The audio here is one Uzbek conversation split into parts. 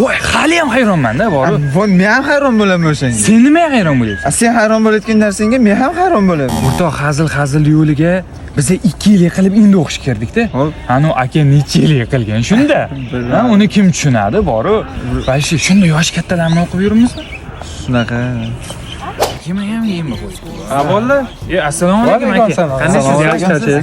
Voy, hali ham hayronman-da, boru. Voy, men ham hayron bo'laman o'shanga. Sen nimaga hayron bo'lyapsan? Sen hayron bo'layotgan narsangga men ham hayron bo'laman. O'rtoq, hazil hazil yo'liga biza 2 yil qilib endi o'qishga kirdikda. Hop. Anu aka necha yil qilgan shunda? Ha, uni kim tushunadi, boru? Вообще shunda yosh kattalarni o'qib yuribmizmi? Shunaqa. Yema ham yema qo'y. Ha, bolalar. E, assalomu alaykum aka. Qandaysiz? Yaxshimisiz?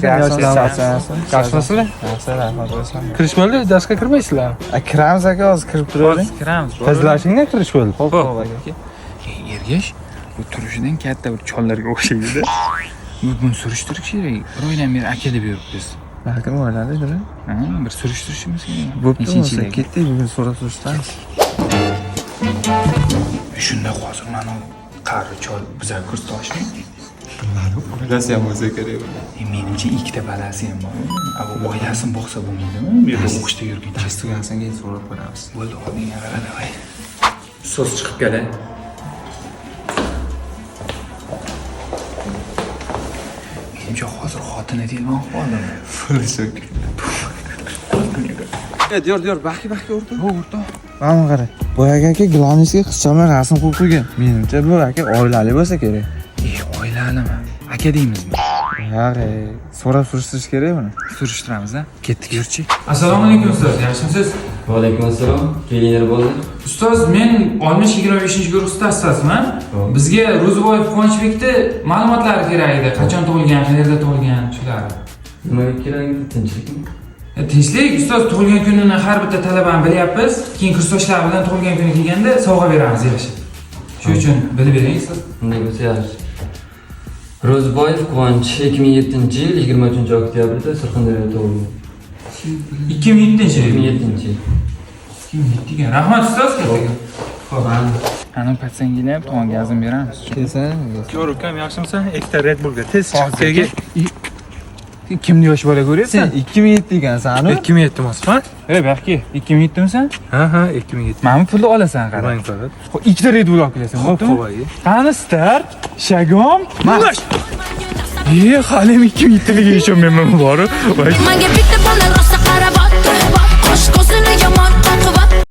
Yaxshimisizlar? Yaxshi, rahmat. Kirish bo'ldi, darsga kirmaysizlar. Kiramiz aka, hozir kirib turavering. Hozir kiramiz. Tezlashingda kirish bo'ldi. Xo'p, xo'p aka. Ergash bu turishidan katta bir chollarga o'xshaydi. Buni surishtirish kerak. Bir oydan beri aka deb yuribmiz. Balkim o'yladidir. Ha, bir surishtirishimiz kerak. Bo'pti, Nechinchi bo'lsa yil? ketdik, bugun so'rab surishtiramiz. Shunda hozir mana qari chol bizlar kursdoshmi? Oilasi ham bo'lsa kerak. Menimcha ikkita balasi ham bor. A, bu oilasini boqsa bo'lmaydimi? Bu yerda o'qishda yurguncha. Dars tugasin, keyin so'rab ko'ramiz. Bo'ldi, oldinga qara, davay. So'z chiqib kela. Menimcha hozir xotini telefon qilib oldimi? Diyor, diyor, baxki baxki o'rtoq. Bu o'rtoq. Mana qara. Boyagi aka Glanusga qizcha bilan rasm qo'yib qo'ygan. Menimcha bu aka oilali bo'lsa kerak. E, oilalimi? Aka deymizmi? Yo'q, so'rab surishtirish kerak buni. Surishtiramiz, a? Ketdik, yurchi. Assalomu alaykum ustoz, yaxshimisiz? Va alaykum assalom. Kelinglar bolalar. Ustoz, men 60-25 guruh ustasiman. Bizga Ro'ziboyev Quvonchbekni ma'lumotlari kerak edi. Qachon tug'ilgan, qayerda tug'ilgan, shular. Nimaga kerak edi? Tinchlikmi? Tinchlik, ustoz, tug'ilgan kunini har bitta talabani bilyapmiz. Keyin kursdoshlar bilan tug'ilgan kuni kelganda sovg'a beramiz yaxshi. Shu uchun bilib bering, ustoz. Unday bo'lsa yaxshi. Ro'ziboyev Quvonch 2007-yil 23-oktyabrda Surxondaryoda tug'ilgan. 2007-yil. 2007-yil. 2007 ekan. Rahmat ustoz, kattaga. Xo'p. Ana patsan kelyapti, to'g'on gazini beramiz. Kelsan. Ko'r ukam, yaxshimisan? Ikkita Red Bullga tez chiqib kelgin. Kimni yosh bola ko'ryapsan? Sen 2007 ekansan, 2007 emasmi? Ey, Baxki, 2007misan? Ha, 2007. Mana bu pulni olasan, qara. Mang faqat. Xo'p, ikkita Red Bull olib kelasan, Xo'p, bo'ptimi? xo'p aka. Qani start, shagom, marsh. E, hali ham 2007 ligiga ishonmayman boru. Manga bitta bola